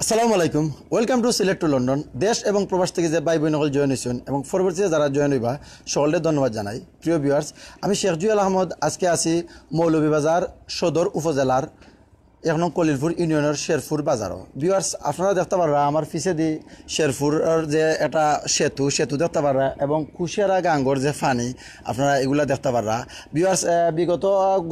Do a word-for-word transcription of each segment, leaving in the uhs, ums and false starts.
আসসালামু আলাইকুম। Welcome to Sylhet to London. দেশ এবং প্রবাস থাকি যে ভাই বইন অকল জয়েন অইছইন এবং পরবর্তীতে যারা জয়েন অইবা, সকলরে ধন্যবাদ জানাই। প্রিয় ভিউয়ার্স, আমি শেখ জুয়েল আহমদ। আজকে আছি মৌলভীবাজার সদর উপজেলার এক নং কলিলপুর ইউনিয়নর শেরপুর বাজারো। ভিউয়ার্স, আপনারা দেখতা পাররা আমার পিছেদি শেরপুরর যে একটা সেতু, সেতু দেখতা পাররা এবং কুশিয়ারা গাঙ্গর যে পানি, আপনারা ইগুলা দেখতা পাররা। ভিউয়ার্স, আহ, বিগত,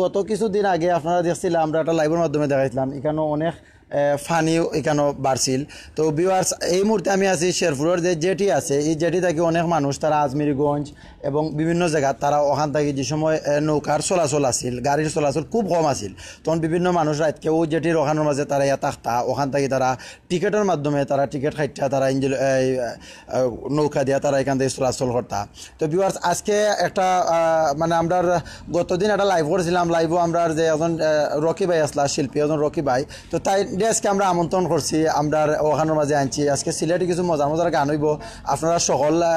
গত কিছুদিন আগে আপনারা দেখছিলা, আমরা একটা লাইভর মাধ্যমে দেখাইছিলাম, ইখানো অনেক, আহ, পানি ইখানো বাড়ছিল। তো ভিউয়ার্স, এই মুহূর্তে আমি আছি শেরপুরর যে জেটি আছে, এই জেটি থাকি অনেক মানুষ তারা আজমিরগঞ্জ এবং বিভিন্ন জাগাত তারা অখান থাকি যে সময়, আহ, নৌকার চলাচল আছিল, গাড়ির চলাচল খুব কম আছিল, তখন বিভিন্ন মানুষ রাইতকে অউ জেটির অখানর মাঝে তারা ইয়া থাকতা, অখান থাকি তারা টিকেটর মাধ্যমে তারা টিকেট কাটিয়া তারা ইঞ্জিল-, এই, আহ, নৌকা দিয়া তারা ইখান থাকি চলাচল করতা। তো ভিউয়ার্স, আজকে একটা, আহ, মানে, আমরার গতদিন একটা লাইভ করছিলাম, লাইভও আমরার যে একজন, আহ, রকি ভাই আছলা, শিল্পী একজন রকি ভাই, তো তাইনরে আজকে আমরা আমন্ত্রণ করছি, আমরার অখানর মাঝে আনছি। আজকে সিলেটি কিছু মজার মজার গান অইবো, আপনারা সকল, আহ,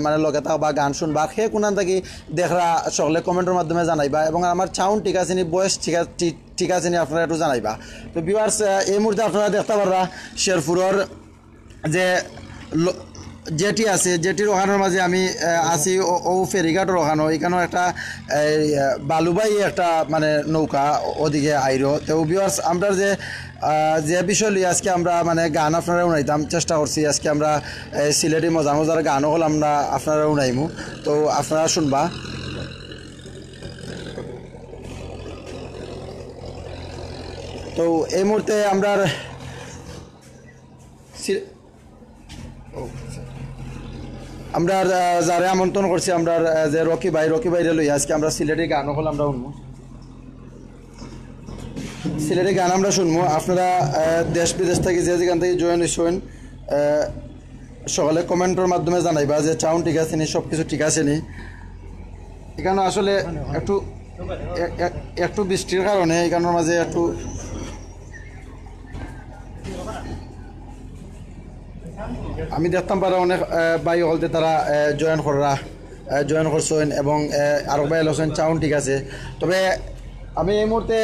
মানে, লগে থাকবা, গান শুনবা। আর কে কুনান থাকি দেখরা সকলে কমেন্টর মাধ্যমে জানাইবা, এবং আমার সাউন্ড ঠিক আছে নি, ভয়েস ঠিক আছে, ঠিক, ঠিক আছে নি, আপনারা একটু জানাইবা। তো ভিউয়ার্স, আহ, এই মুহূর্তে আপনারা দেখতা পাররা শেরপুরর যে ল-, জেটি আছে, জেটির অখানর মাঝে আমি, আহ, আছি, অউ, অউ ফেরিঘাটর অখানো, ইখানো একটা, এই, আহ, বালুবাহী একটা, মানে, নৌকা ওদিকে আইরো। তো ভিউয়ার্স, আমরার যে, আহ, যে বিষয় লইয়া আজকে আমরা, মানে, গান আপনারারে হুনাইতাম চেষ্টা করছি, আজকে আমরা, এই, সিলেটি মজার মজার গান অকল আমরা আপনারারে হুনাইমু, তো আপনারা শুনবা। তো এই মুহূর্তে আমরার সি-, ও, আমরা, আহ, যারে আমন্ত্রণ করছি, আমরা, আহ, যে রকি ভাই, রকি ভাইরে লইয়া আজকে আমরা সিলেটি গান অকল আমরা শুনমু। সিলেটি গান আমরা শুনমু। আপনারা, আহ, দেশ বিদেশ থাকি যে যেখান থাকি জয়েন অইছইন, আহ, সকলে কমেন্টর মাধ্যমে জানাইবা যে সাউন্ড ঠিক আছে নি, সব কিছু ঠিক আছে নি। ইখানো আসলে একটু, এ-, এ-, একটু বৃষ্টির কারণে ইখানর মাঝে একটু আমি দেখতাম পারা অনেক, আহ, ভাই অকলতে তারা, আহ, জয়েন কররা, আহ, জয়েন করছইন এবং, আহ, আরক ভাই আছইন, সাউন্ড ঠিক আছে। তবে আমি এই মুহূর্তে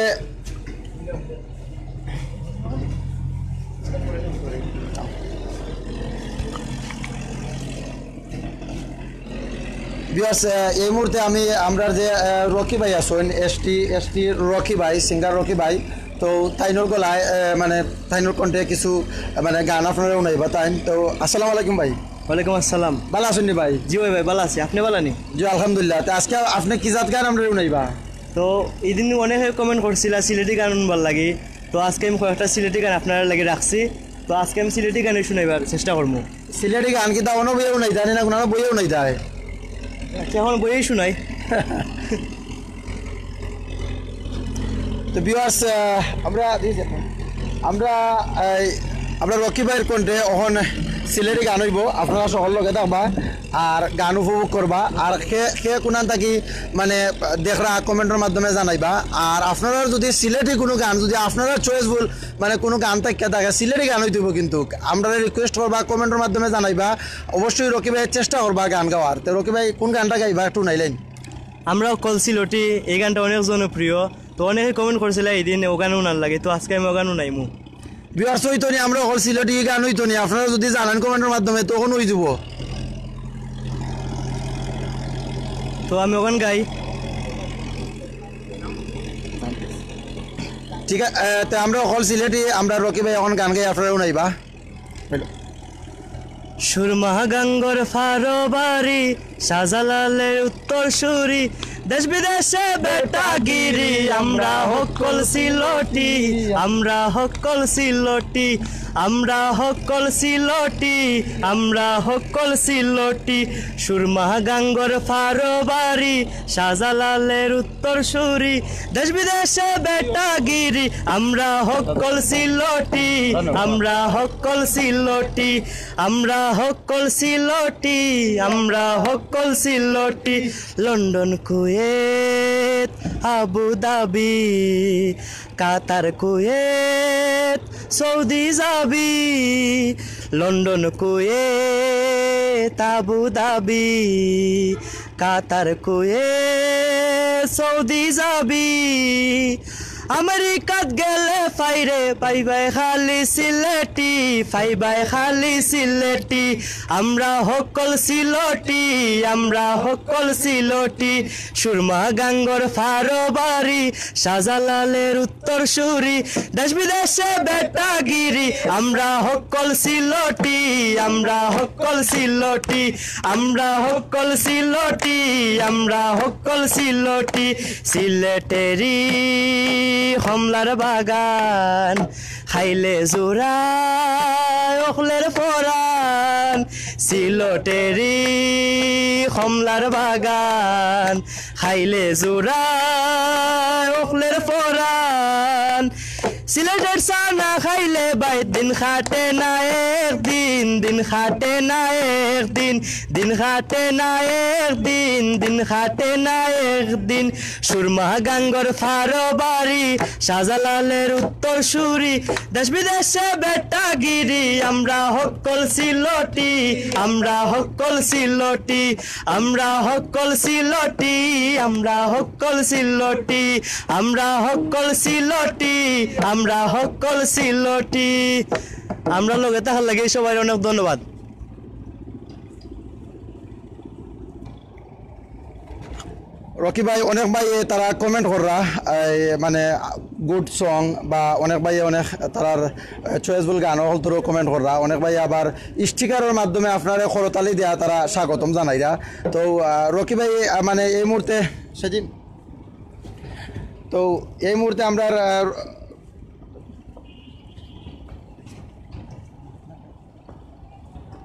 ভিউয়ার্স, আহ, এই মুহূর্তে আমি আমরার যে, আহ, রকি ভাই আছইন, এসটি, এসটি রকি ভাই, সিঙ্গার রকি ভাই, তো তাইনর গলায়, আহ, মানে, তাইনর কণ্ঠে কিছু, আহ, মানে, গান আপনারারে হুনাইবা তাইন। তো আসসালামু আলাইকুম ভাই। ওয়ালাইকুম আসসালাম। ভালা আছইন নি ভাই? জি অয় ভাই, ভালা আছি। আপনে ভালা নি? জি, আলহামদুলিল্লাহ। তো আজকে আপনে কি জাত গান আমরারে হুনাইবা? তো ইদিন অনেকে কমেন্ট করছিলা সিলেটি গান হুনবার লাগি, তো আজকে আমি কয়েকটা সিলেটি গান আপনারার লাগি রাখছি, তো আজকে আমি সিলেটি গানই হুনাইবার চেষ্টা করমু। সিলেটি গান কিতা অনো বইয়া হুনাইতায় নি না কুনানো বইয়া হুনাইতায়? আচ্ছা, অখন বইয়াউ হুনাই। তো ভিউয়ার্স, আহ, আমরা, আমরা, এই, আমরা রকি ভাইর কণ্ঠে অখন সিলেটি গান অইবো, আপনারা সকল লগে থাকবা আর গান উপভোগ করবা। আর কে, কে কুনান থাকি, মানে, দেখরা, কমেন্টর মাধ্যমে জানাইবা। আর আপনারার যুদি সিলেটি কুনু গান, যুদি আপনারার চয়েসফুল, মানে, কুনু গান থাকিয়া থাকে, সিলেটি গান অইতো অইবো, কিন্তু আমরারে রিকোয়েস্ট করবা, কমেন্টর মাধ্যমে জানাইবা। অবশ্যই রকি ভাই চেষ্টা করবা গান গাওয়ার। তো রকি ভাই, কুন গানটা গাইবা একটু হুনাইলাইন? আমরা হক্কল সিলটি, এই গানটা অনেক জনপ্রিয়, তো অনেকে কমেন্ট করছিলা ইদিন অউ গান হুনার লাগি, তো আজকে আমি অউ গান হুনাইমু। ভিউয়ার্স, অইতো নি, আমরা হক্কল সিলটি গান অইতো নি, আপনারা যুদি জানাইন কমেন্টর মাধ্যমে তখন অইযিবো। তো আমি অউ গান গাই। ঠিক আছে, আহ, তো আমরা হক্কল সিলটি, আমরা রকি ভাই অখন গান গাই, আপনারা হুনাইবা। সুরমা গাঙ্গর ফারো বাড়ি, শাহজালালের উত্তর সুরি, দেশ বিদেশে বেটাগিরি, আমরা হক্কল সিলটি, আমরা হক্কল সিলটি, আমরা হক্কল সিলটি, আমরা হক্কল সিলটি। সুরমা গাঙ্গর ফারো বাড়ি, শাহজালালের উত্তর সুরি, দেশ বিদেশে বেটাগিরি, আমরা হক্কল সিলটি, আমরা হক্কল সিলটি, আমরা হক্কল সিলটি, আমরা হক্কল Sylheti. London, Kuwait, Abu Dhabi, Qatar, Kuwait, Saudi যাবি। London, Kuwait, Abu Dhabi, Qatar, Kuwait, Saudi যাবি। আমেরিকাত গেলে পাইরে, পাইবায় খালি সিলেটি, পাইবায় খালি সিলেটি। আমরা হক্কল সিলটি, আমরা হক্কল সিলটি। সুরমা গাঙ্গর ফারো বাড়ি, শাহজালালের উত্তর সুরি। দেশ বিদেশে বেটাগিরি, আমরা হক্কল সিলটি, আমরা হক্কল সিলটি। আমরা হক্কল সিলটি, আমরা হক্কল সিলটি। সিলেটেরি কমলার বাগান, খাইলে জুড়ায় অকলের পরান। সিলটেরি কমলার বাগান, খাইলে জুড়ায় অকলের পরান। সিলেটের চা না খাইলে ভাই দিন কাটে না একদিন, দিন কাটে না একদিন, দিন কাটে না একদিন, দিন কাটে না একদিন। সুরমা গাঙ্গর ফারো বাড়ি, শাহজালালের উত্তর সুরি। দেশ বিদেশে বেটাগিরি, আমরা হক্কল সিলটি, আমরা হক্কল সিলটি। আমরা হক্কল সিলটি, আমরা হক্কল সিলটি। আমরা হক্কল সিলটি, আমরা হক্কল সিলটি। আমরা লগে থাকার লাগি সবাইরে অনেক ধন্যবাদ। রকি ভাই, অনেক ভাইয়ে তারা কমেন্ট কররা, এই মানে গুড সং, বা অনেক ভাইয়ে অনেক তারার চয়েসফুল গান অকলতরও কমেন্ট কররা, অনেক ভাইয়ে আবার স্টিকারর মাধ্যমে আপনারে করতালি দিয়া তারা স্বাগতম জানাইরা। তো আহ, রকি ভাই, আহ, মানে এই মুহূর্তে সেদিন, তো এই মুহূর্তে আমরা আহ,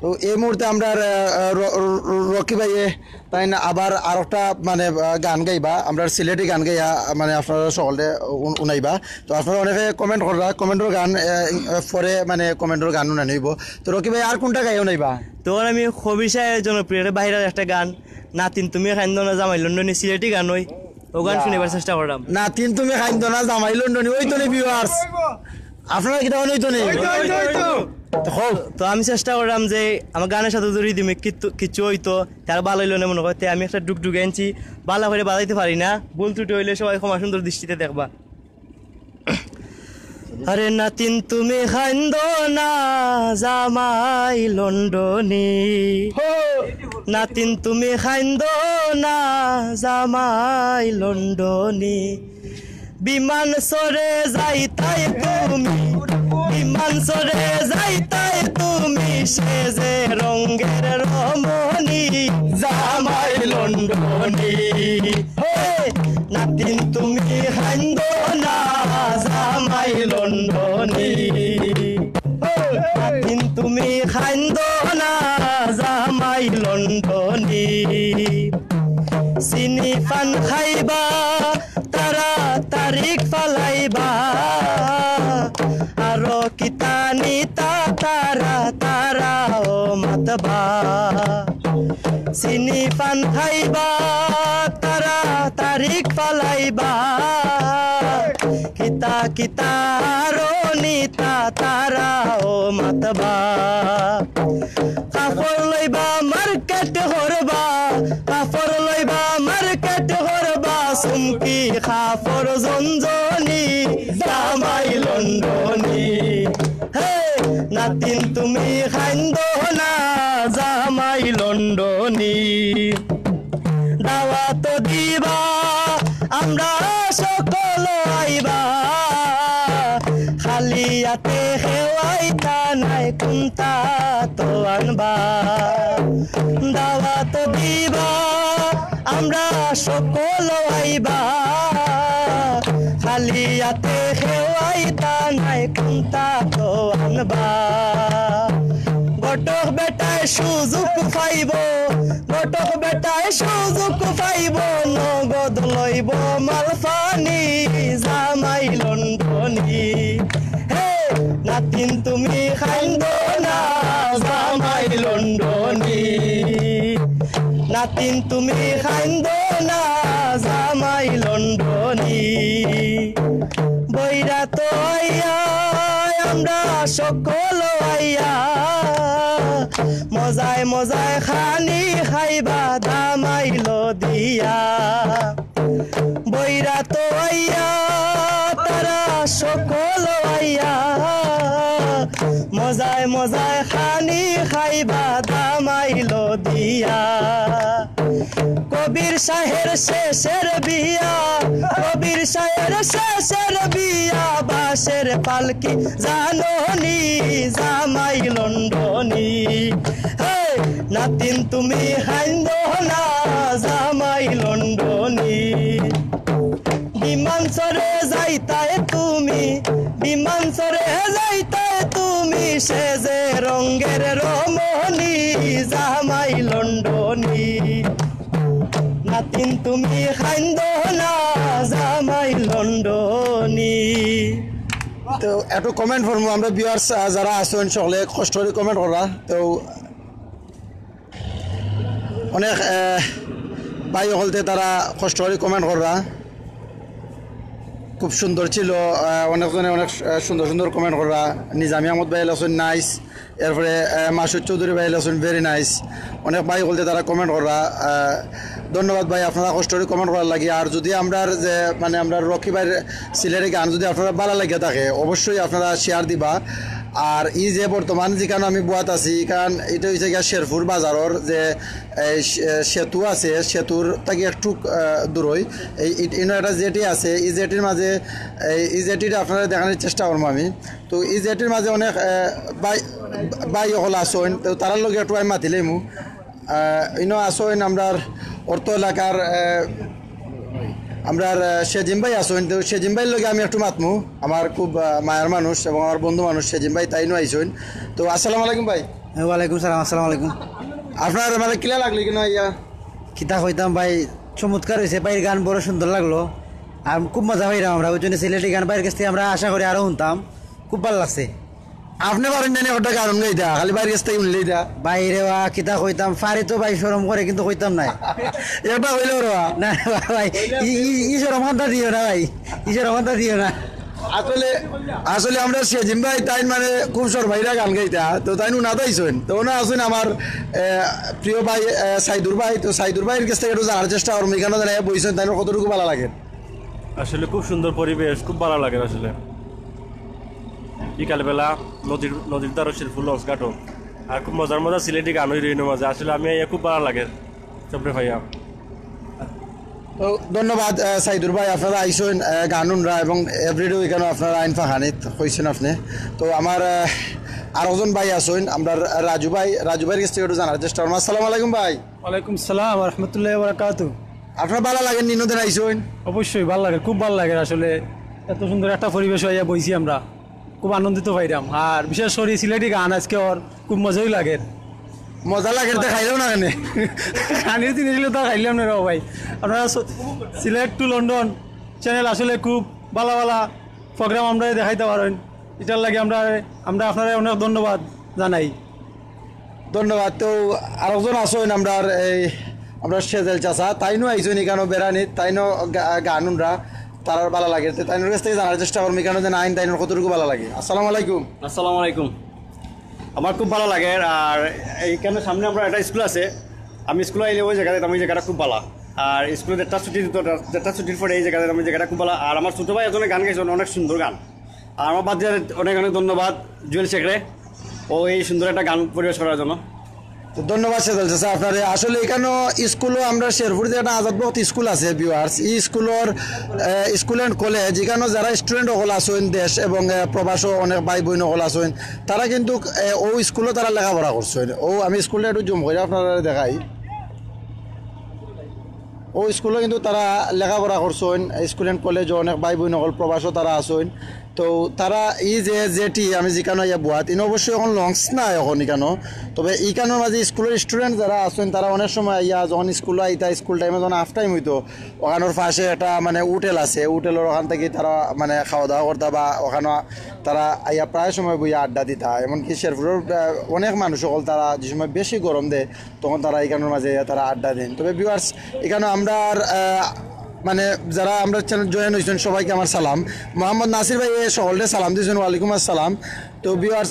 তো এই মুহূর্তে আমরা আহ, র- র- রকি ভাইয়ে তাই না আবার আরোটা মানে আহ, গান গাইবা, আমরা সিলেটি গান গাইয়া মানে আপনারা সকলে উন- উনাইবা। তো আপনারা অনেকে কমেন্ট কররা, কমেন্টর গান আহ, পরে মানে কমেন্টর গান উনানি অইবো। তো রকি ভাই আর কোনটা গাইয়া উনাইবা? তখন আমি কবির সাহেবের জনপ্রিয় একটা বাইরের একটা গান, নাতিন তুমি কাইন্দো না জামাই লন্ডনি, সিলেটি গান অই, ও গান শুনিবার চেষ্টা করলাম। নাতিন তুমি কাইন্দো না জামাই লন্ডনি, ওই তো নি ভিউয়ার্স, আপনারা কিতা অইতো নি? তো আমি চেষ্টা করলাম যে আমার গানের সাথে জড়িয়ে দিমু, কিচ্ছু কিচ্ছু অইতো, তার ভালো অইলো না মনে করতে আমি একটা ডুগডুগি আনছি, ভালো করে বাজাইতে পারি না, ভুল ত্রুটি অইলে সবাই ক্ষমা সুন্দর দৃষ্টিতে দেখবা। আরে নাতিন তুমি কাইন্দো না জামাই লন্ডনি, নাতিন তুমি কাইন্দো না জামাই লন্ডনি। বিমান চড়ে যাইতায় তুমি, বিমান চড়ে যাইতায় তুমি, সে যে রঙ্গের রমণী জামাই লন্ডনি। হে, নাতিন তুমি কাইন্দো না জামাই লন্ডনি। হে, নাতিন তুমি কাইন্দো না জামাই লন্ডনি। চিনি পান খাইবা, তারা তারিখ ফালাইবা, আরো কিতা নিতা তারা তারাও মাতবা। চিনি পান খাইবা, তারা তারিখ ফালাইবা, কিতা কিতা আরো নিতা তারাও মাতবা। কাপড় লইবা মার্কেট করবা, কাপড় লইবা মার্কেট করবা, চুমকি কাপড় জনজনি জামাই লন্ডনি। হে, নাতিন তুমি কাইন্দো না জামাই লন্ডনি। দাওয়াত দিবা, আমরা সকল আইবা, খালি আতে কেউ আইতা নায়, কুন্তা তো আনবা। দাওয়াত দিবা, আমরা সকল আইবা, খালি আতে কেউ আইতা নায়, কুন্তা তো আনবা। ঘটক বেটায় সুযোগ পাইবো, ঘটক বেটায় সুযোগ পাইবো, নগদ লইবো মালপানি জামাই লন্ডনি। হে, নাতিন তুমি কাইন্দো না জামাই লন্ডনি, নাতিন তুমি কাইন্দো না জামাই লন্ডনি। বৈরাত আইয়া আমরা সকল আইয়া, মজায় মজায় খানি খাইবা জামাই লদিয়া। এরা তো আইয়া, তারা সকল আইয়া, মজায় মজায় খানি খাইবা দামাইল দিয়া। কবির শাহের শেষের বিয়া, কবির শাহের শেষের বিয়া, বাঁশের পালকি জাননি জামাই লন্ডনি। হে, নাতিন তুমি হাইন্দো না জামাই লন্ডনি। বিমান চড়ে যাইতায় তুমি, বিমান চড়ে যাইতায় তুমি, সে যে রঙ্গের রমণী জামাই লন্ডনি। নাতিন তুমি হাইন্দো না জামাই লন্ডনি। তো একটু কমেন্ট পড়মু আমরা, ভিউয়ার্স যারা আছইন সকলে কষ্ট করি কমেন্ট কররা। তো অনেক আহ, ভাই অকলতে তারা কষ্ট করি কমেন্ট কররা, খুব সুন্দর ছিল। আহ, অনেকজনে অনেক আহ, সুন্দর সুন্দর কমেন্ট কররা। নিজামী আহমদ ভাই লেখছইন নাইস, এরপরে আহ, মাসুদ চৌধুরী ভাই লেখছইন ভেরি নাইস। অনেক ভাই অকলতে তারা কমেন্ট কররা, আহ, ধন্যবাদ ভাই আপনারা কষ্ট করি কমেন্ট করার লাগি। আর যদি আমরার যে মানে আমরার রকি ভাইর সিলেটি গান যদি আপনারা ভালা লাগিয়া থাকে, অবশ্যই আপনারা শেয়ার দিবা। আর ই যে বর্তমান যেখানো আমি বওয়াত আছি, ইখান ইটা অইছে গিয়া শেরপুর বাজারর যে এই সে-, সেতু আছে, সেতুর থাকি একটু আহ, দূরই। এই ইট- ইনো একটা জেটি আছে, ই জেটির মাঝে এই ই জেটিটা আপনারা দেখানোর চেষ্টা করবো আমি। তো ই জেটির মাঝে অনেক আহ, ভাই ভাই অকল আছইন, তো তারার লগে একটু আমি মাতিলাইমু। আহ, ইনো আছইন আমরার অর্থ এলাকার আহ, আমরার আহ, সেজিম ভাই আছইন, তো সেজিম ভাইর লগে আমি একটু মাতমু। আমার খুব আহ, মায়ার মানুষ এবং আমার বন্ধু মানুষ সেজিম ভাই, তাইনও আইছইন। তো আসসালামু আলাইকুম ভাই। ওয়ালাইকুম সালাম, আসসালামু আলাইকুম। আপনার মানে কিলা লাগলো কিনা ইয়া? কিতা কইতাম ভাই, চমৎকার অইছে ভাইর গান, বড় সুন্দর লাগলো। আর খুব মজা পাইলাম আমরা, ওই জন্য সিলেটি গান ভাইর কাছ থেকে আমরা আশা করি আরো শুনতাম, খুব ভালা লাগছে। আপনে পারইন না নি একটা গান গাইতা, খালি ভাইর কাছ থেকে শুনলেই দা। ভাই রে বা, কিতা কইতাম, পারি তো ভাই, শরম করে, কিন্তু কইতাম না। এটা হইলো রে বা। না রে বা ভাই, ই, ই, ই শরম খান্তা দিও না ভাই, ই শরম খান্তা দিও না। আসলে, আসলে আমরা সেজিম ভাই, তাইন মানে খুব শরমাইরা গান গাইতা, তো তাইন উনাত আইছইন, তো উনা আছইন আমার আহ, প্রিয় ভাই আহ, সাইদুর ভাই, তো সাইদুর ভাইর কাছ থেকে একটু জানার চেষ্টা করবো, এখানো জানাই বইছইন, তাইন কতটুকু ভালা লাগে। আসলে খুব সুন্দর পরিবেশ, খুব ভালা লাগে আসলে। বিকালবেলা নদীর, নদীর ধারো শেরপুর লঞ্চ ঘাটো। আর খুব মজার মজার সিলেটি গান অইরো ইনো মাঝে। আসলে আমি আইয়া খুব ভালা লাগে সবরে পাইয়া। তো ধন্যবাদ আহ, সাইদুর ভাই, আপনারা আইছইন আহ, গান হুনরা এবং এভরিডে এখানে আপনারা আইন ফাহানিত কইছেন আপনি। তো আমার আহ, আরোজন ভাই আছইন, আমরা রাজু ভাই, রাজু ভাইর কাছ থেকে একটু জানার চেষ্টা করবো। আসসালামু আলাইকুম ভাই। ওয়ালাইকুম সালাম ওয়া রাহমাতুল্লাহি ওয়া বারাকাতুহু। আপনার ভালা লাগে নি নদীর আইছইন? অবশ্যই ভালা লাগে, খুব ভালা লাগে আসলে। এত সুন্দর একটা পরিবেশ অইয়া বইছি আমরা, খুব আনন্দিত পাইরাম। আর বিশেষ করি সিলেটি গান আজকে ওর খুব মজাই লাগে। মজা লাগে তো খাইলাম না কেনে? খানির জিনিস তো খাইলাম না রে ভাই। আপনারা স-, সিলেট টু লন্ডন চ্যানেল আসলে খুব ভালা ভালা প্রোগ্রাম আমরা দেখাইতা পারইন। এটার লাগি আমরা, আমরা আপনারে অনেক ধন্যবাদ জানাই। ধন্যবাদ। তো আরোজন আছইন আমরার এই, আমরার সেজেল চাচা, তাইনও আইছইন এখানো বেড়ানিত, তাইনও গা-, গান হুনরা, তারার ভালা লাগে। তো তাইনর কাছ থেকে জানার চেষ্টা করমু এখানো যে নাইন তাইনর কতটুকু ভালা লাগে। আসসালামু আলাইকুম। আসসালামু আলাইকুম। আমার খুব ভালা লাগে। আর এইখানে সামনে আমরা একটা স্কুল আছে, আমি স্কুলে আইলে ওই জাগাত, আমি জাগাটা খুব ভালা। আর স্কুলে দেড়টা ছুটি দিত, দেড়টা ছুটির পরে এই জাগাত আমি জাগাটা খুব ভালা। আর আমার ছোট ভাই একজনে গান গাইছইন, অনেক সুন্দর গান। আর আমার বাদ দিয়ে অনেক অনেক ধন্যবাদ জুয়েল শেখরে, ও এই সুন্দর একটা গান পরিবেশ করার জন্য। তো ধন্যবাদ সেজেল চাচা আপনারে। আসলে এখানো স্কুলও আমরা শেরপুর যে একটা আজাদ বখত স্কুল আছে ভিউয়ার্স, এই স্কুলর আহ, স্কুল অ্যান্ড কলেজ, এখানো যারা স্টুডেন্ট অকল আছইন দেশ এবং আহ, প্রবাসও অনেক ভাই বইন অকল আছইন, তারা কিন্তু আহ, ও স্কুলো তারা লেখাপড়া করছইন। ও আমি স্কুলটা একটু জুম করি আপনারা দেখাই। ও স্কুলো কিন্তু তারা লেখাপড়া করছইন, স্কুল অ্যান্ড কলেজও অনেক ভাই বইন অকল প্রবাসও তারা আছইন। তো তারা এই যে জেটি আমি যেখানো আইয়া বওয়াত, ইনো অবশ্যই এখন লঞ্চ না এখন এখানো, তবে ইখানোর মাঝে স্কুলের স্টুডেন্ট যারা আছইন তারা অনেক সময় আইয়া যখন স্কুলো আইতা, স্কুল টাইমে যখন হাফ টাইম অইতো, ওখানোর পাশে একটা মানে হোটেল আছে, হোটেলর ওখান থাকি তারা মানে খাওয়া দাওয়া করতা বা ওখানো তারা আইয়া প্রায় সময় বইয়া আড্ডা দিতা। এমনকি শেরপুরর আহ, অনেক মানুষ অকল তারা যে সময় বেশি গরম দেয় তখন তারা ইখানোর মাঝে আইয়া তারা আড্ডা দেইন। তবে ভিউয়ার্স, ইখানো আমরার আহ, মানে যারা আমরার চ্যানেল জয়েন অইছইন সবাইকে আমার সালাম। মোহাম্মদ নাসির ভাই এ সকলরে সালাম দিছইন, ওয়ালাইকুম আসসালাম। তো ভিউয়ার্স,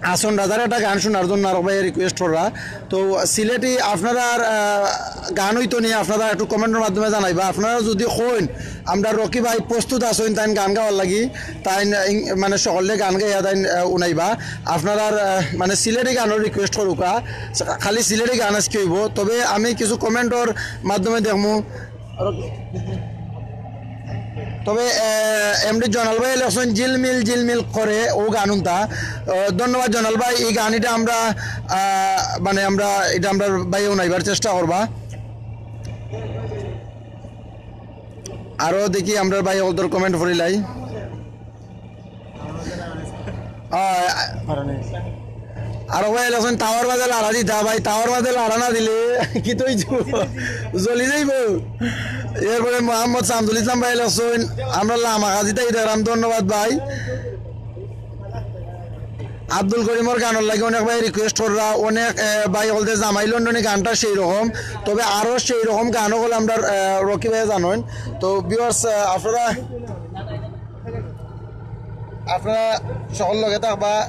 আসন রাজার একটা গান শোনার জন্য আরক ভাইয়ে রিকোয়েস্ট কররা। তো সিলেটি আপনারার, আহ, গান অইতো নি, আপনারা একটু কমেন্টর মাধ্যমে জানাইবা। আপনারা যদি কইন, আমরা রকি ভাই প্রস্তুত আছইন তাইন গান গাওয়ার লাগি, তাইন, আহ, ইং-, মানে সকলে গান গাইয়া তাইন, আহ, উনাইবা। আপনারার, আহ, মানে সিলেটি গানর রিকোয়েস্ট করুকা, খালি সিলেটি গান আজকে অইবো। তবে আমি কিছু কমেন্টর মাধ্যমে দেখমু। তবে, আহ, এমডি জনাল ভাই লেখছইন ঝিলমিল ঝিলমিল করে ও গান উনতা। আহ, ধন্যবাদ জনাল ভাই, এই গান এটা আমরা, আহ, মানে আমরা এটা আমরা ভাই উনাইবার চেষ্টা করবা। আরো দেখি আমরা ভাই ওদের কমেন্ট পড়িলাই। আহ, আরো ভাই লেখছইন, "তাওয়ার মাঝে লাড়া দিতা ভাই, তাওয়ার মাঝে লাড়া না দিলে কিতা অইযিবো, জ্বলি যাইবো।" এরপরে মোহাম্মদ শামসুল ইসলাম ভাই লেখছইন, "আমরা লামা কাজিতা ইদারাম।" ধন্যবাদ ভাই। আব্দুল করিমর গানর লাগি অনেক ভাই রিকোয়েস্ট কররা, অনেক, আহ, ভাই বলতে জামাই লন্ডনী গানটা সেই রকম, তবে আরো সেই রকম গান অকল আমরা, আহ, রকি ভাই জানইন। তো ভিউয়ার্স, আহ, আপনারা আপনারা সকল লগে থাকবা।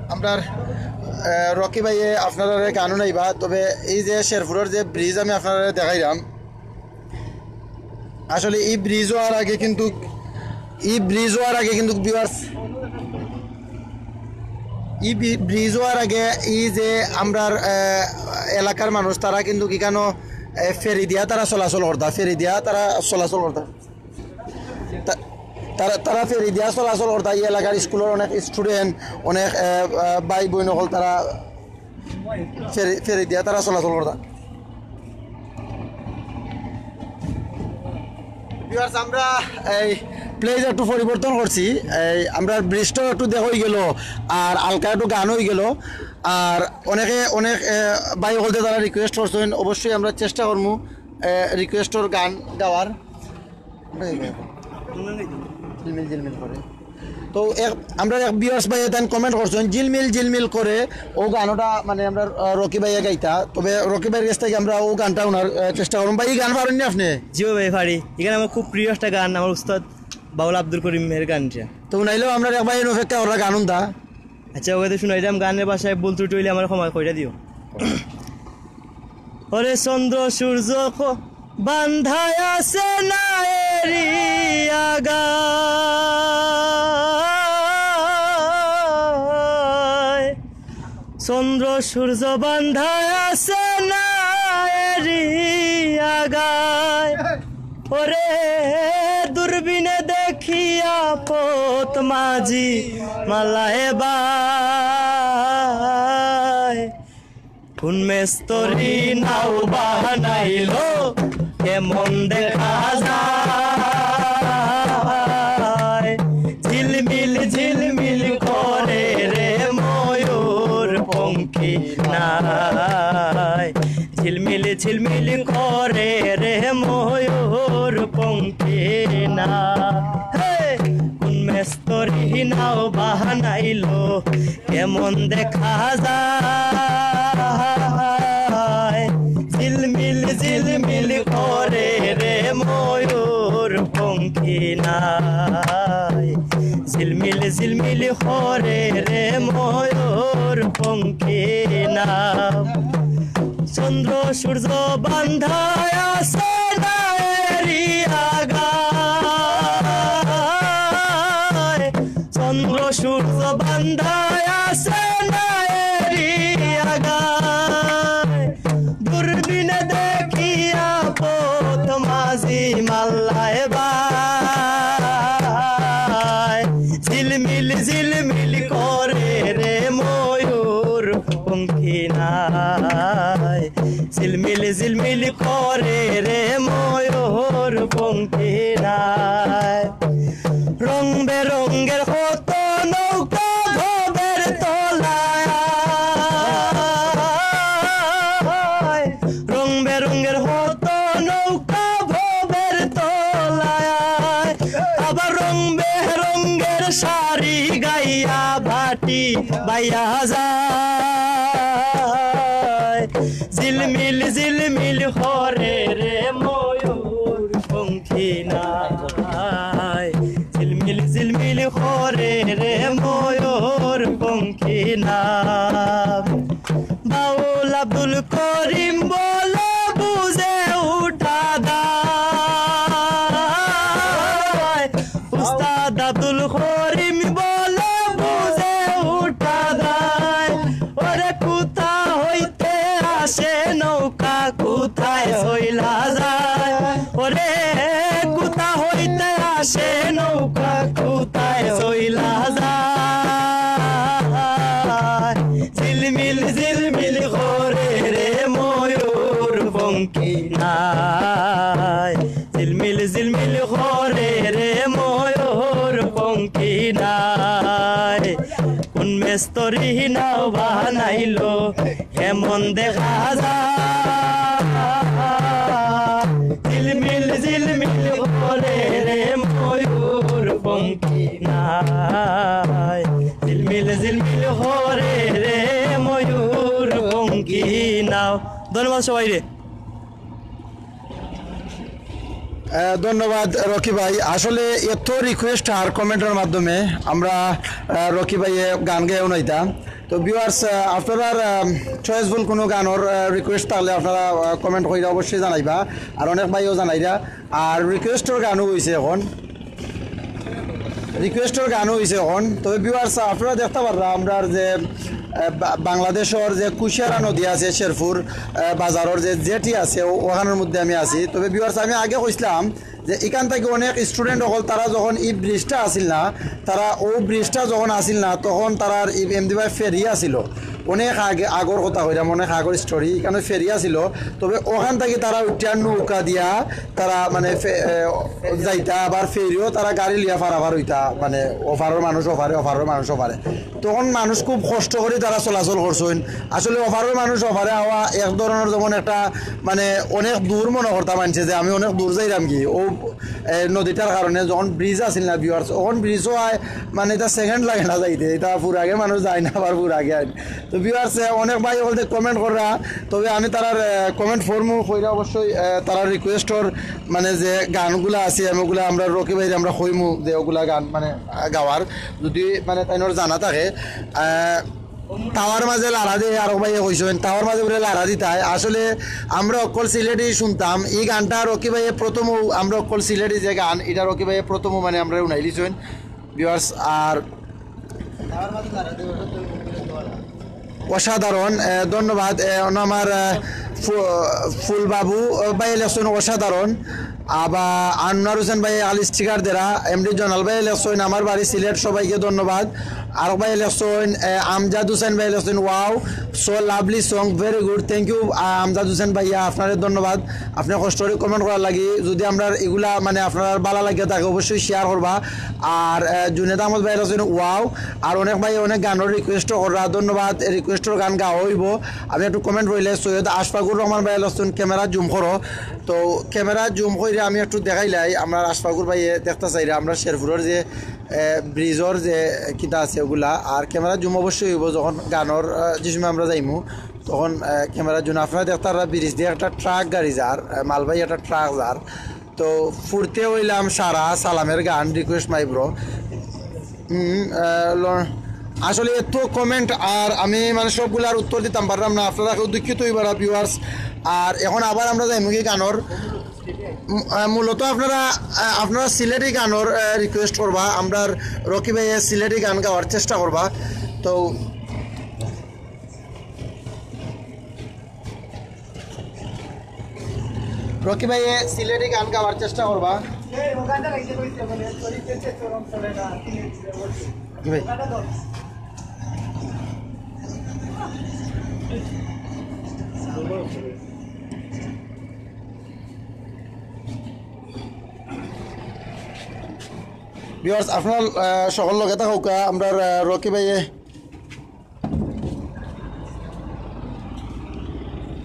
আমরার, আহ, রকি ভাইয়ে আপনারারে গান উনাইবা। তবে এই যে শেরপুরর যে ব্রিজ আমি আপনারারে দেখাইলাম, আসলে এই ব্রিজ হওয়ার আগে কিন্তু, এই ব্রিজ হওয়ার আগে কিন্তু ভিউয়ার্স, এই বি-, ব্রিজ হওয়ার আগে এই যে আমরার, আহ, এলাকার মানুষ তারা কিন্তু কিখানো, আহ, ফেরি দিয়া তারা চলাচল করতা, ফেরি দিয়া তারা চলাচল করতা। তা-, তারা, তারা ফেরি দিয়া চলাচল করতা, এই এলাকার স্কুলর অনেক স্টুডেন্ট, অনেক, আহ, আহ, ভাই বইন অকল তারা ফেরি, ফেরি দিয়া তারা চলাচল করতা। ভিউয়ার্স, আমরা এই প্লেস একটু পরিবর্তন করছি, এই আমরা ব্রিজটাও একটু দেখা অইগেলো, আর হালকা একটু গান অইগেলো, আর অনেকে অনেক, আহ, ভাই অকলতে তারা রিকোয়েস্ট করছইন, অবশ্যই আমরা চেষ্টা করমু, আহ, রিকোয়েস্টর গান গাওয়ার। ঝিলমিল ঝিলমিল করে। তো এক, আমরা এক ভিউয়ার্স ভাইয়ে তাইন কমেন্ট করছইন, "ঝিলমিল ঝিলমিল করে", ও গানটা মানে আমরা, আহ, রকি ভাইয়ে গাইতা। তবে রকি ভাইর গেছ থাকি আমরা ও গানটা উনার, আহ, চেষ্টা করমু। ভাই, এই গান পারইন নি আপনে? জি ভাই, পারি। ইখান আমার খুব প্রিয় একটা গান, আমার উস্তাদ বাউল আব্দুল করিমের গান ইটা। তো উনাইলেও আমরা এক ভাইয়ে অপেক্ষা কররা গান উনতা। আচ্ছা, ওকে শুনাইলাম, গানের ভাষায় ভুল ত্রুটি অইলে আমারে ক্ষমা কইরা দিও। ওরে চন্দ্র সূর্য ক-, বান্ধায় আছে না এরি আগায়। চন্দ্র সূর্য বান্ধায় আছে না এরি আগায়। ওরে দূরবীনে দেখিয়া পথ মাঝি মালায় বায়। কোন মেস্তরি নাও বানাইলো, কেমন দেখা যায়। ঝিলমিল ঝিলমিল করে রে ময়ূর পঙ্খী নাই। ঝিলমিল ঝিলমিল করে রে ময়ূর পঙ্খী না। হে, কোন মেস্তরি নাও বানাইলো, কেমন দেখা যায়। ঝিলমিল ঝিলমিল করে রে ময়ূর পঙ্খী নাই। ঝিলমিল ঝিলমিল করে রে ময়ূর পঙ্খী না। চন্দ্র সূর্য বান্ধায় আছে না এরি আগায়। চন্দ্র সূর্য বান্ধায় আছে না এরি আগায়। দূরবীনে দেখিয়া পথ মাঝি মালায় বায়। ঝিলমিল ঝিলমিল করে রে ময়ূর পঙ্খী নাই। ঝিলমিল ঝিলমিল করে রে ময়ূর পঙ্খী নাই। রং বেরঙের কত নৌকা ভবের তলায়। রং বেরঙের কত নৌকা ভবের তলায়। আবার রং বেরঙের শাড়ি গাইয়া বাটি বাইয়া যায়। ঝিলমিল ঝিলমিল করে রে ময়ূর পঙ্খী নাই। ঝিলমিল ঝিলমিল করে রে ময়ূর পঙ্খী কিনা। বাউল আব্দুল করিম বলে বুঝে উঠা দায়, উস্তাদ আব্দুল করিম বলে বুঝে উঠা দায়। ওরে কোথা হইতে আসে নৌকা, কোথায় চইলা যায়? ওরে কোথা হইতে আসে নৌকা, কোথায় চইলা যায়? ঝিলমিল ঝিলমিল করে রে ময়ূর পঙ্খী নাই, ঝিলমিল ঝিলমিল করে রে ময়ূর পঙ্খী নাই। কোন মেস্তরি নাও বানাইলো এমন দেখা যায়। ঝিলমিল ঝিলমিল করে রে ময়ূর পঙ্খী নাই, ঝিলমিল ঝিলমিল করে রে ময়ূর পঙ্খী নাও। ধন্যবাদ সবাইরে। আহ, ধন্যবাদ রকি ভাই। আসলে এত রিকোয়েস্ট আর কমেন্টর মাধ্যমে আমরা, আহ, রকি ভাইয়ে গান গেয়ে উনাইতা। তো ভিউয়ার্স, আপনারার চয়েসফুল কোনো গানর রিকোয়েস্ট থাকলে আপনারা কমেন্ট কইরা অবশ্যই জানাইবা। আর অনেক ভাইও জানাইরা। আর রিকোয়েস্টর গানও হইছে এখন, রিকোয়েস্টর গানও হইছে এখন। তবে ভিউয়ার্স, আপনারা দেখতা পাররা আমরার যে আহ, বা- বাংলাদেশর যে কুশিয়ারা নদী আছে, শেরপুর আহ, বাজারর যে জেটি আছে, ও- ওখানর মধ্যে আমি আছি। তবে ভিউয়ার্স, আমি আগে কইছিলাম যে ইখান থাকি অনেক স্টুডেন্ট অকল তারা যখন ই ব্রিজটা আছিল না, তারা ও ব্রিজটা যখন আছিল না, তখন তারার ই এমদি ভাই ফেরি আছিল। অনেক আগে, আগর কথা কইরাম, অনেক আগর স্টোরি। ইখানো ফেরি আছিল। তবে ওখান থাকি তারা উঠিয়া নৌকা দিয়া তারা মানে ফে- এ, যাইতা, আবার ফেরিও তারা গাড়ি লিয়া ফারাফার হইতা, মানে ওপারর মানুষ ওপারে, ওপারর মানুষ ওপারে। তখন মানুষ খুব কষ্ট করি তারা চলাচল করছইন। আসলে ওপারর মানুষ ওপারে আওয়া এক ধরনর যেমন একটা, মানে, অনেক দূর মনে করতা মানষে যে আমি অনেক দূর যাইরাম কি, ও এ, নদীটার কারণে। যখন ব্রিজ আছিল না ভিউয়ার্স, তখন ব্রিজও আয়, মানে, এটা সেকেন্ড লাগে না যাইতে, এটা পুরাগে মানুষ যায় না, আবার পুরাগে আয়। তো ভিউয়ার্স, অনেক ভাই বলতে কমেন্ট কররা, তবে আমি তারার কমেন্ট ফরমু কইরা অবশ্যই আহ, তারার রিকোয়েস্টর, মানে, যে গানগুলা আছে, আমি ওগুলা আমরা রকি ভাইরে আমরা কইমু যে ওগুলা গান, মানে, আহ, গাওয়ার, যদি, মানে, তাইনর জানা থাকে। আহ, তাওয়ার মাঝে লারা দে, আরক ভাইয়ে কইছইন, তাওয়ার মাঝে বলে লারা দিতায়। আসলে আমরা অকল সিলেটি শুনতাম, ই গানটা রকি ভাইয়ে প্রথম, আমরা অকল সিলেটি যে গান, এটা রকি ভাইয়ে প্রথম, মানে, আমরা উনাই দিছইন ভিউয়ার্স। আর অসাধারণ, এ, ধন্যবাদ। এ, অনো আমার, এ, ফু-, ফুলবাবু, এ, ভাই লেখছইন অসাধারণ। আবার আনোয়ার হোসেন ভাই আলি স্টিকার দেরা, এমডি জনাল ভাই লেখছইন আমার বাড়ি সিলেট, সবাইকে ধন্যবাদ। আরক ভাই লেখছইন, এ, আমজাদ হোসেন ভাই লেখছইন, wow, so lovely song, very good, thank you, আ, আমজাদ হোসেন ভাইয়া, আপনারে ধন্যবাদ, আপনি কষ্ট করে কমেন্ট করার লাগি। যদি আমরা এগুলা, মানে, আপনার ভালা লাগিয়া থাকে অবশ্যই শেয়ার করবা। আর, এ, জুনেদ আহমদ ভাই লেখছইন, wow, আর অনেক ভাই অনেক গানর রিকোয়েস্টও কররা, ধন্যবাদ। রিকোয়েস্টর গান গাওয়া হইব। আমি একটু কমেন্ট পড়লে সৈয়দ আশফাকুর রহমান ভাই লেখছইন, ক্যামেরা জুম করো। তো ক্যামেরা জুম কইরা আমি একটু দেখাইলাই, আমরা আশফাকুর ভাইয়ে দেখতা চাইরা, আমরা শেরপুরর যে, এ, ব্রিজর যে কিতা আছে ওগুলা, আর ক্যামেরা জুম অবশ্যই হইব যখন গানর, এ, যে সময় আমরা যাইমু, তখন, এ, ক্যামেরা জুম। আপনারা দেখতা পাররা ব্রিজ দিয়া একটা ট্রাক গাড়ি যার, এ, মালবাহী একটা ট্রাক যার। তো ফুরতে হইলাম সারা সালামের গান, রিকোয়েস্ট মাই ব্রো। হুম, আহ, ল-, আসলে এত কমেন্ট আর আমি, মানে, সবগুলার উত্তর দিতাম পারলাম না, আপনারা কেউ দুঃখিত হইবারা ভিউয়ার্স। আর এখন আবার আমরা যাইমু কি গানর, উম, আহ, মূলত আপনারা, আহ, আপনারা সিলেটি গানর, আহ, রিকোয়েস্ট করবা, আমরার রকি ভাইয়ে সিলেটি গান গাওয়ার চেষ্টা করবা। তো রকি ভাইয়ে সিলেটি গান গাওয়ার চেষ্টা করবা। রকি ভাই। ভিউয়ার্স, আপনারা, আহ, সকল লগে থাকউক্কা, আমরার, আহ, রকি ভাইয়ে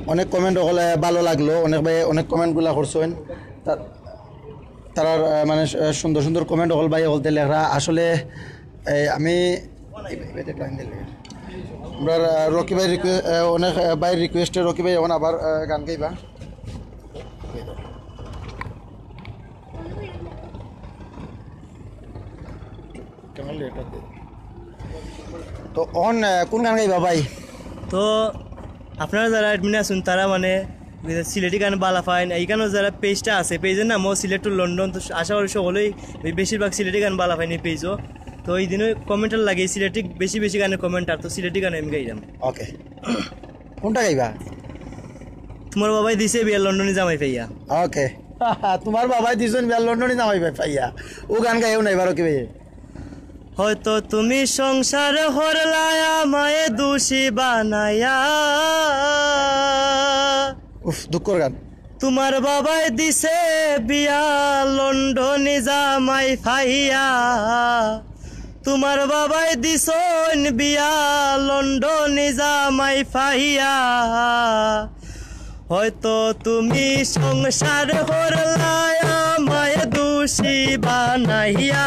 অনেক কমেন্ট অকল, আহ, ভালো লাগলো, অনেক ভাই অনেক কমেন্টগুলা করছইন। তা-, তারার, আহ, মানে, আহ, সুন্দর সুন্দর কমেন্ট অকল ভাই অকলতে লেখরা। আসলে, এই, আমি আমরার, আহ, রকি ভাই রিকোয়ে-, আহ, অনেক, আহ, ভাইর রিকোয়েস্টে রকি ভাই এখন আবার, আহ, গান গাইবা। কেমন লেট হতে? তো অখন, আহ, কোন গান গাইবা ভাই? তো আপনারা যারা অ্যাডমিন আছইন, তারা মানে সিলেটি গান বালা পাইন, ইখানো যারা পেজটা আছে, পেজের নামও সিলেট টু লন্ডন। তো আশা করি সকলেই, বেশিরভাগ সিলেটি গান বালা পাইন এই পেজও। তো এই দিনও কমেন্টার লাগে সিলেটি, বেশি বেশি গানের কমেন্টার, তো সিলেটি গান আমি গাইলাম। ওকে, কোনটা গাইবা? তোমার বাবাই দিছে বিয়া লন্ডনি জামাই পাইয়া। ওকে। তোমার বাবাই দিছইন বিয়া লন্ডনি জামাই পাইয়া। ও গান গাইও নাই বারো কি ভাই? হয়তো তুমি সংসার হরলায় আমায় দোষী বানাইয়া। উফ, দুঃখর গান। তোমার বাবাই দিছে বিয়া লন্ডনি জামাই পাইয়া। তোমার বাবাই দিছইন বিয়া লন্ডনি জামাই পাইয়া। হয়তো তুমি সংসার করলায় আমায় দোষী বানাইয়া।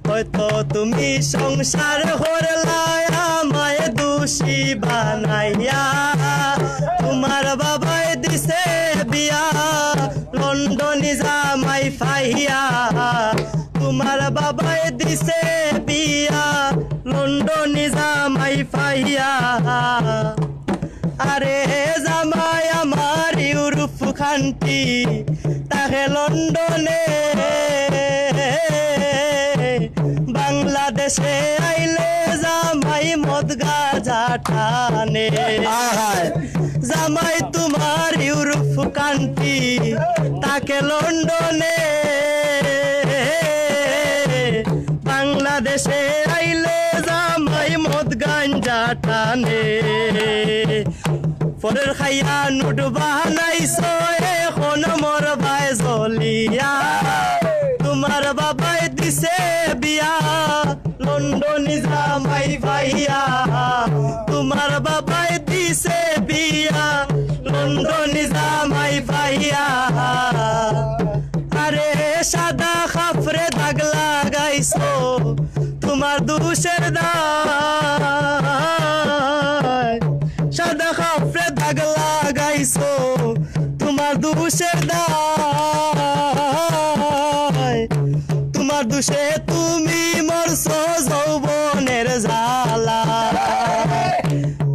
হয়তো তুমি সংসার করলায় আমায় দোষী বানাইয়া। তোমার বাবাই দিছে বিয়া লন্ডনি জামাই পাইয়া। তোমার বাবাই দিছে বিয়া লন্ডনি জামাই পাইয়া। আরে জামাই আমার ইউরোপ কান্ট্রি, থাকে লন্ডনে। বাংলাদেশে আইলে জামাই মদ গাজা টানে। আহায়। জামাই তোমার ইউরোপ কান্ট্রি, থাকে লন্ডনে। বাংলাদেশে আইলে জামাই মদ গাঞ্জা টানে। পরের খাইয়া নোট বানাইছো, এখন মরবায় জ্বলিয়া। তোমার বাবাই দিছে বিয়া লন্ডনি জামাই পাইয়া। তোমার বাবাই দিছে বিয়া লন্ডনি জামাই পাইয়া। আরে সাদা কাপড়ে দাগ লাগাইছো, তোমার দোষের দায়। সাদা কাপড়ে দাগ লাগাইছো, তোমার দোষের দায়। তোমার দোষে তুমি মরছো যৌবনের জ্বালা।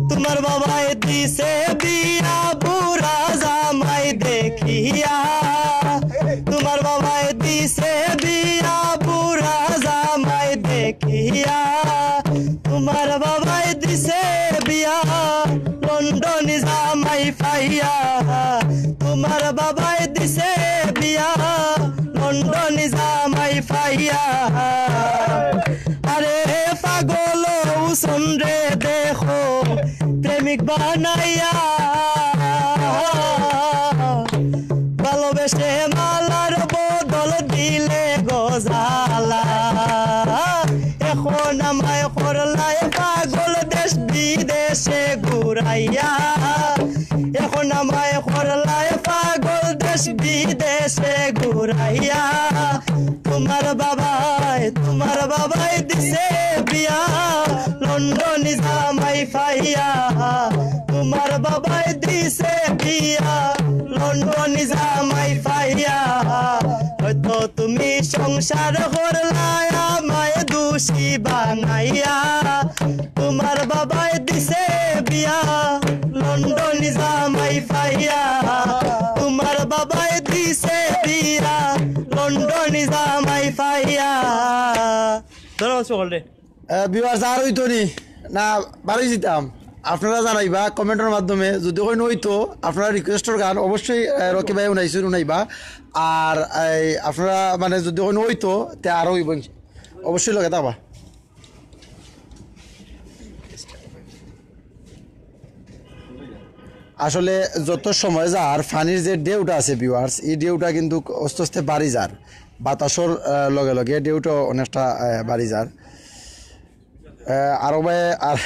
তোমার বাবাই দিছে বিয়া বুড়া জামাই দেখিয়া। তোমার বাবাই দিছে বিয়া বুড়া জামাই দেখিয়া। তোমার বাবাই দিছে বিয়া লন্ডনি জামাই পাইয়া। তোমার বাবাই দিছে বিয়া লন্ডনি জামাই পাইয়া। আরে পাগল হুসন রে দেখো প্রেমিক বানাইয়া। ভালোবেসে মালার বদল দিলে গজালা। এখন আমায় করলায় পাগল দেশ বিদেশে ঘুরাইয়া। এখন আমায় করলায় পাগল দেশ বিদেশে ঘুরাইয়া। তোমার বাবাই, তোমার বাবাই দিছে বিয়া লন্ডনি জামাই পাইয়া। তোমার বাবাই দিছে বিয়া লন্ডনি জামাই পাইয়া। হয়তো তুমি সংসার করলায় আমায় দোষী বানাইয়া। তোমার বাবাই দিছে বিয়া লন্ডনি জামাই পাইয়া। তোমার বাবাই দিছে বিয়া লন্ডনি জামাই পাইয়া। ধন্যবাদ সকলরে। আহ, viewers, আর অইতো নি? না, বারই দিতাম। আপনারা জানাইবা comment-র মাধ্যমে। যদি কইন অইতো, আপনারা request-র গান অবশ্যই, আহ, রকি ভাই উনাইছইন, উনাইবা। আর এই আপনারা মানে যদি কইন অইতো, তে আরো অইবো। অবশ্যই লগে থাকবা। আসলে যত সময় যার পানির যে ঢেউটা আছে viewers, এই ঢেউটা কিন্তু আস্তে আস্তে বাড়ি যার, বাতাসর, আহ, লগে লগে ঢেউটা অনেকটা, আহ, বাড়ি যার। আহ, আরো ভাই আর, আহ,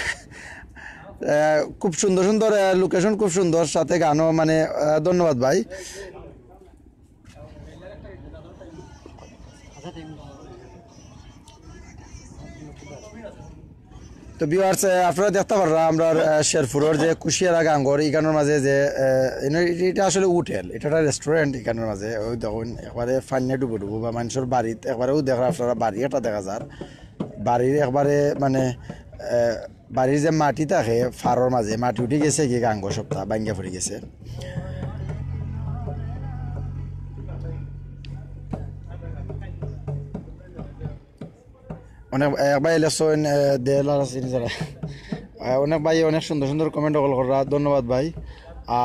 খুব সুন্দর সুন্দর, আহ, location, খুব সুন্দর, সাথে গানও, মানে, আহ, ধন্যবাদ ভাই। তো viewers, আহ, আপনারা দেখতা পাররা আমরার, আহ, শেরপুরর যে কুশিয়ারা গাঙ্গর ইখানর মাঝে যে, আহ, এনে-, এটা আসলে হোটেল, এটা একটা restaurant। ইখানর মাঝে অউ দেখইন একবারে পানিয়ে ডুবো ডুবো বা মানষর বাড়িত একবারে অউ দেখরা আপনারা বাড়ি একটা দেখা যার, বাড়ির একবারে মানে বাড়ির যে মাটি থাকে ফারর মাঝে, মাটি উঠি গেছে কি, গাঙ্গো সপ্তাহ ভাঙ্গা পড়ি গেছে। অনেক, এক ভাই লেখছইন, আহ, দেড় লাখ আছে নি যারা। আহ, অনেক ভাই অনেক সুন্দর সুন্দর কমেন্ট অকল কররা, ধন্যবাদ ভাই।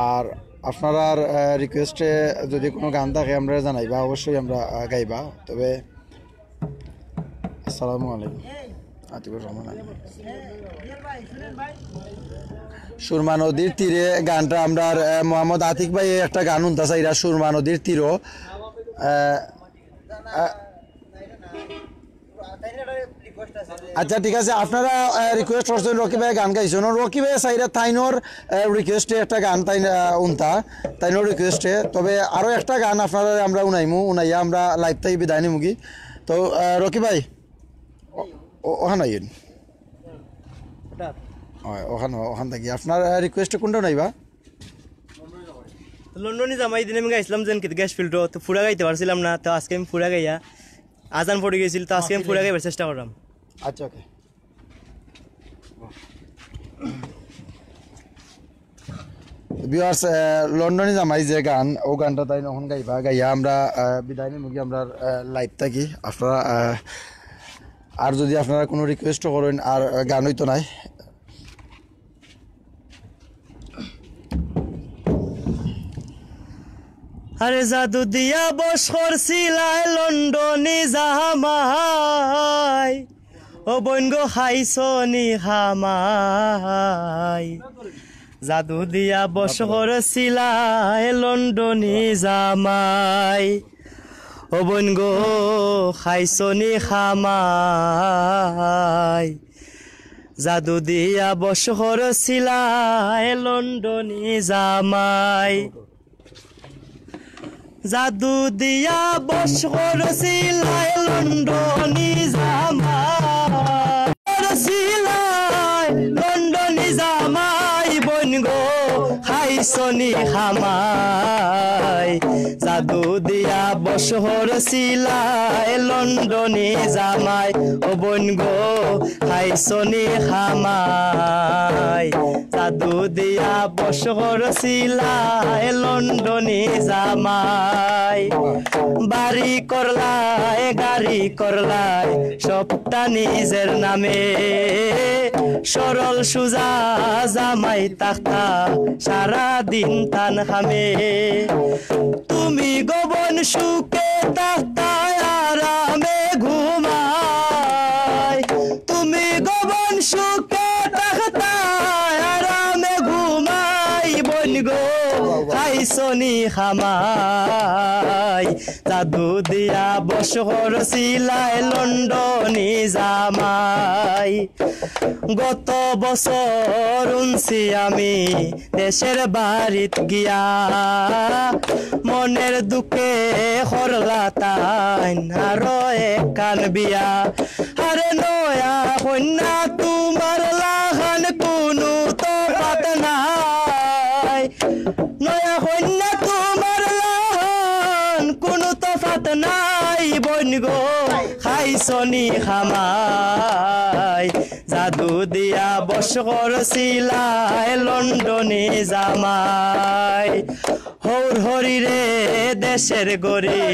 আর আপনারার, আহ, রিকোয়েস্টে যদি কোনো গান থাকে আমরা জানাইবা, অবশ্যই আমরা, আহ, গাইবা। তবে আসসালামু আলাইকুম। আতিকুর রহমান আলী। সুরমা নদীর তীরে গানটা আমরা, আহ, মোহাম্মদ আতিক ভাই একটা গান হুনতা চাইরা, সুরমা নদীর তীরও। আহ, আহ, আচ্ছা, ঠিক আছে, আপনারা, আহ, রিকোয়েস্ট করছেন, রকি ভাই গান গাইছেন, রকি ভাই চাইরা তাইনর, আহ, রিকোয়েস্টে একটা গান তাইন, আহ, হুনতা, তাইনর রিকোয়েস্টে। তবে আরো একটা গান আপনারা আমরা হুনাইমু, হুনাইয়া আমরা লাইভ থাকি বিদায় নিমুগি। তো, আহ, রকি ভাই, ও-, ও-, ওখান আইন। হয়, ওখান, ওখান থাকি আপনার, আহ, রিকোয়েস্টে কোনটা হুনাইবা? তো লন্ডনি জামাই দিন আমি গাইছিলাম যেন কি গ্যাস ফিল্ডও, তো পুরা গাইতে পারছিলাম না, তো আজকে আমি পুরা গাইয়া, আজান পড়ে গেছিল, তো আজকে আমি পুরা গাইবার চেষ্টা করলাম। আচ্ছা, ওকে। ভিউয়ার্স, আহ, লন্ডনি জামাই যে গান, ও গানটা তাইন অখন গাইবা, গাইয়া আমরা, আহ, বিদায় নিমুগি আমরা, আহ, লাইভ থাকি। আপনারা, আহ, আর যদি আপনারা কোনো রিকোয়েস্ট করেন আর, আহ, গান হইতো নাই। আরে জাদু দিয়া বশ করছিলায় লন্ডনি জামাই, ও বইন গো খাইছনি খামাই। জাদু দিয়া বশ করছিলায় লন্ডনি জামাই, ও বইন গো খাইছনি খামাই। জাদু দিয়া বশ করছিলায় লন্ডনি জামাই। জাদু দিয়া বশ করছিলায় লন্ডনি জামাই। করছিলায় লন্ডনি জামাই বইন গো খাইছনি খামাই। জাদু দিয়া বশ করছিলায় লন্ডনি জামাই, ও বইন গো খাইছনি খামাই। জাদু দিয়া বশ করছিলায় লন্ডনি জামাই। বাড়ি করলায়, গাড়ি করলায়, সবটা নিজের নামে। সরল সুজা জামাই থাকতা, সারা দিন তান খামে। তুমি গো বইন সুখে থাকতায় আরামে ঘুমাই, তুমি গো বইন সুখে থাকতায় আরামে ঘুমাই, বইন গো খাইছনি খামাই। জাদু দিয়া বশ করছিলায় লন্ডনি জামাই। গত বছর হুনছি আমি দেশের বাড়িত গিয়া, মনের দুঃখে করলা তাইন আরো একখান বিয়া। আরে নয়া কইন্যা তুমার লাখান কুনু তফাত নাই, নয়া কইন্যা তুমার লাখান কুনু তফাত নাই, বইন গো খাইছনি খামাই। জাদু দিয়া বশ করছিলায় লন্ডনি জামাই। হউর হরিরে দেশের গরি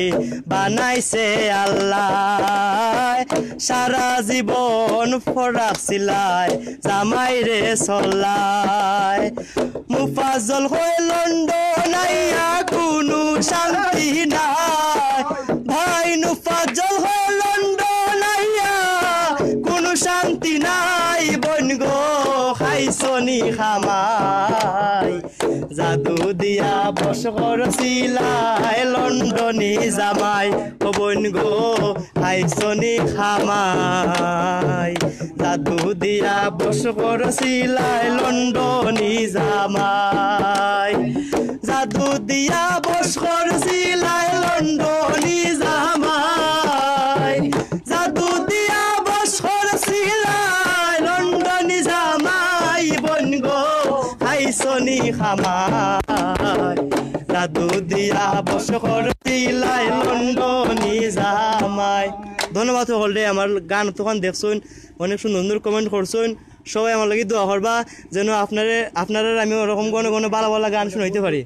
বানাইছে আল্লায়। সারা জীবন ফরাকছিলায় জামাইরে চল্লায়। মুফাজ্জল কয় লন্ডন আইয়া কুনু শান্তি নাই। ভাই মুফাজ্জল কয় লন্ডন আইয়া কুনু শান্তি নাই। বইন গো খাইছনি খামাই। জাদু দিয়া বশ করছিলায় লন্ডনি জামাই, ও বইন গো খাইছনি খামাই। জাদু দিয়া বশ করছিলায় লন্ডনি জামাই, জাদু দিয়া বশ করছিলায় লন্ডনি জামাই। জাদু দিয়া বশ করছিলায় লন্ডনি জামাই, বইন গো খাইছনি খামাই। জাদু দিয়া বশ করছিলায় লন্ডনি জামাই। ধন্যবাদ সকলরে। আমার গান অতখান দেখছইন, অনেক সুন্দর সুন্দর কমেন্ট করছইন। সবাই আমার লাগি দোয়া করবা, যেন আপনারে আপনারার আমি ওরকম ঘন ঘন ভালা ভালা গান শুনাইতে পারি।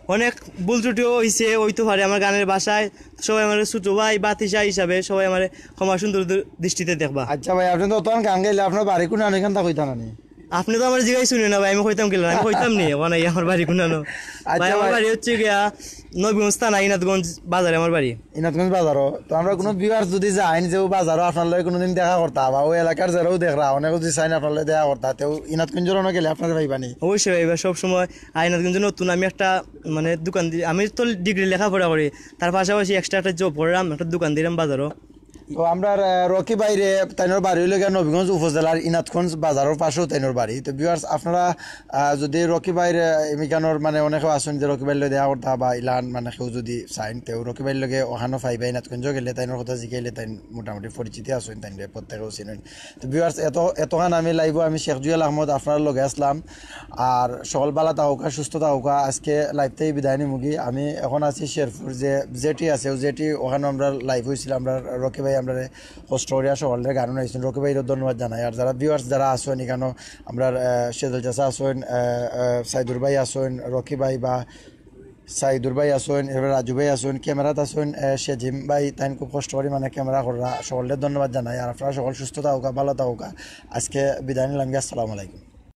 অনেক ভুল ত্রুটিও হইছে, হইতে পারে আমার গানের ভাষায়। সবাই আমার ছোট ভাই ভাতিজা হিসাবে সবাই আমার ক্ষমা সুন্দর দৃ- দৃষ্টিতে দেখবা। আচ্ছা ভাই, আপনি তো অতখান গান গাইলা, আপনার বাড়ি কোন আনো, এখান তা কইতা নানি? আপনি তো আমার জিগাই শুনে না ভাই, আমি কইতাম কিলা, আমি কইতাম নি ওখানে আমার বাড়ি কোনানো। ভাই, আচ্ছা আমার ভাই। বাড়ি হচ্ছে গিয়া নবীগঞ্জ থানা, ইনাদগঞ্জ বাজারে আমার বাড়ি। ইনাদগঞ্জ বাজারও। তো আমরা কোনো ভিউয়ার্স যদি যাইন যে ও বাজারও আপনার লগে কোনোদিন দেখা করতা বা ওই এলাকার যারাও দেখরা, অনেক যদি চাইন আপনার লগে দেখা করতা, তেও ইনাদগঞ্জর অনো গেলে আপনার ভাইবানি। অবশ্যই ভাই, এবার সব সময় আইনাদগঞ্জ নতুন আমি একটা মানে দোকান দি, আমি তো ডিগ্রি লেখাপড়া করি, তার পাশাপাশি এক্সট্রা একটা জব করলাম, একটা দোকান দিলাম বাজারও। তো আমরা আহ, রকি ভাইরে তাইনর বাড়ি হইল গিয়া নবীগঞ্জ উপজেলার ইনাদগঞ্জ বাজারর পাশেও তাইনর বাড়ি। তো ভিউয়ার্স, আপনারা আহ, যদি রকি ভাইর আহ, ইমিকানোর মানে অনেকে আছেন যে রকি ভাইর লগে দেখা করতা বা ইলান মানে কেউ যদি চাইন, তেও রকি ভাইর লগে ওখানো পাইবা, ইনাদগঞ্জ গেলে তাইনর কথা জিকাইলে তাইন মোটামুটি পরিচিতি আছেন, তাইনরে প্রত্যেকেও চিনেন। তো ভিউয়ার্স, এত এতক্ষণ আমি লাইভও আমি শেখ জুয়েল আহমদ আপনার লগে আসলাম। আর সকল ভালা থাকুকা, সুস্থ থাকুকা। আজকে লাইভ থেকে বিদায় নিমুগি। আমি এখন আছি শেরপুর যে জেটি আছে, ওই জেটি ওখানে আমরা লাইভ হয়েছিল, আমরা রকি ভাই আমরা কষ্ট করিয়া সকলরে গান শুনাইছেন। রকি ভাইরও ধন্যবাদ জানাই। আর যারা ভিউয়ার্স যারা আছেন এখানে, আমরা আহ, সেজল চাচা আছেন, আহ, আহ, সাইদুর ভাই আছেন, রকি ভাই বা সাইদুর ভাই আছেন, এবার রাজু ভাই আছেন, ক্যামেরাত আছেন আহ, সেজিম ভাই, তাইন খুব কষ্ট করি মানে ক্যামেরা কররা। সকলরে ধন্যবাদ জানাই। আর আপনারা সকল সুস্থ থাকুকা, ভালা থাকুকা। আজকে বিদায় নিলাম গি, আসসালামু আলাইকুম।